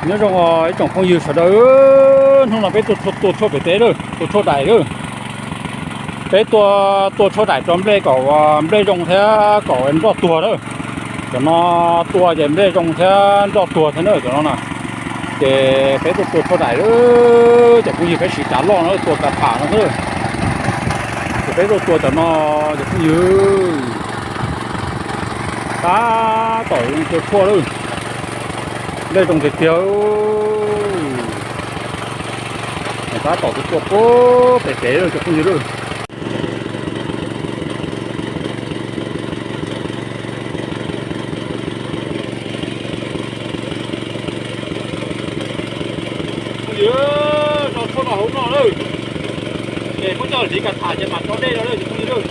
Nyob zoo ib tsoom phooj ywg sawv daws, hnub no peb tuaj tua tshuaj pem teb lawm, tua tshuaj daim lawm. Peb tuaj tua tshuaj daim rau nplej kom nplej zoo thiab kom nroj tuag na. Cov no tua ces nplej zoo thiab nroj tuag thiab na cov no na. Ces peb tuaj tua tshuaj daim lawm cov phooj ywg, peb siv kav loj no tua kav tham no xwb. Ces peb tuaj tua cov no cov phooj ywg. Tab tom tua tshuaj lawm. Nplej zoo tiag tiag. Tab tom tua tshuaj pem teb lawm cov phooj ywg lawm. Phooj ywg, no tshuaj no hauv no lawm. Ces muab coj hliv kav tham ces mam tso dej no lawm cov phooj ywg lawm.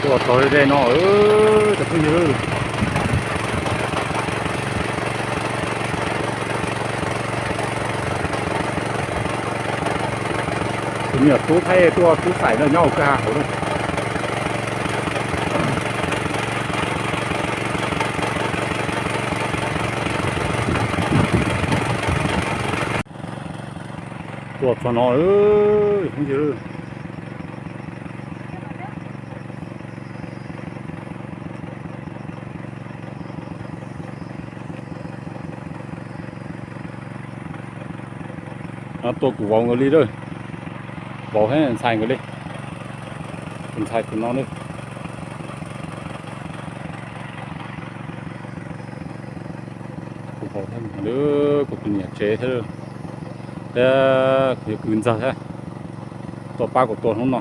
Tuaj txog dej no, cov phooj ywg. Tus me nyuam tub thaij tuaj tub xaim no nyob hauv kwj ha hauv na. Tuaj txog no, phooj ywg. Tuaj kuv vauv nkawd li lawm. Vauv thiab ntxhais nkawd li. Tus ntxhais tus no na. Kuv vauv thiab kuv tus niam tsev thiab, thiab kuv yawg kwv ntxawg thiab tuaj pab kuv tua hnub no.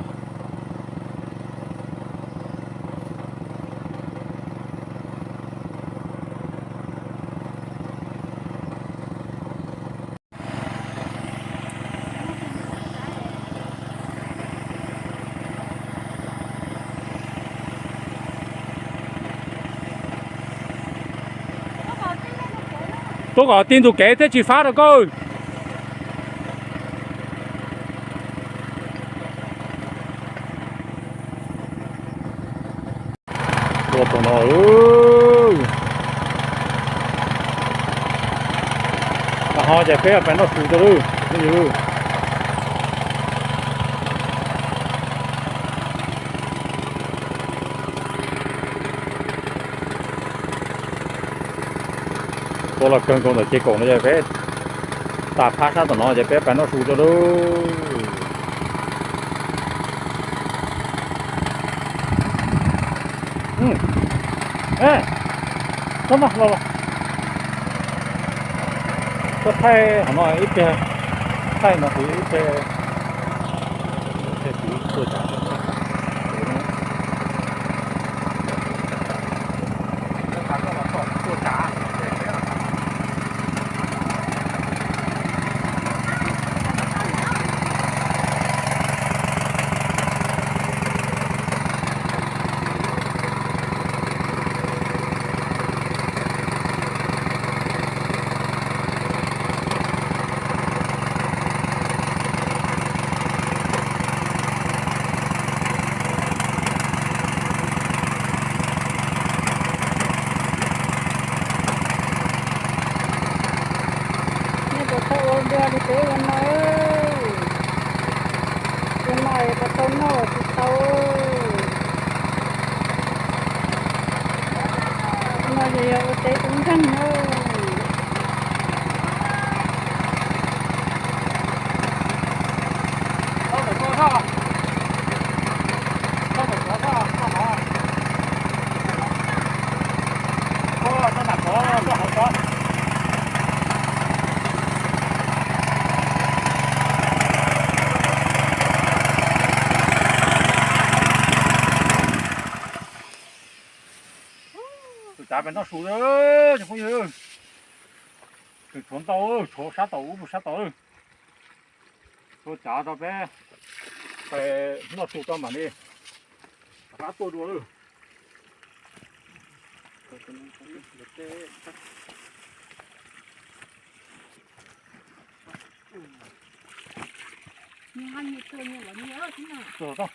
Tuaj kom tij ntug kev thiaj tsis fab rau koj. Tua tus no, ho ces peb pais noj su rau lawm. Tua los kawg nkaus ntawm ces kaum no ces peb tas phab sab tom no ces peb pais noj su rau lawm. Koj thaij qhov no ib pliag, thaij no kuv ib pliag, ib pliag kuv tuaj tsav. Nej puas tau ua dua li peb ua no? Ua no puas tau noj tsis tau? Ua no ces yog ua teb ua nkeeg na. Tus tsav pem noj su, cov phooj ywg, tshuav ntau, tshuav sab tod ub sab tod. Tua tsav rau peb noj su rau mam li Qab tuaj dua lawm. Nws ho nyias tua nyias los nyias thiab na. Tua tau.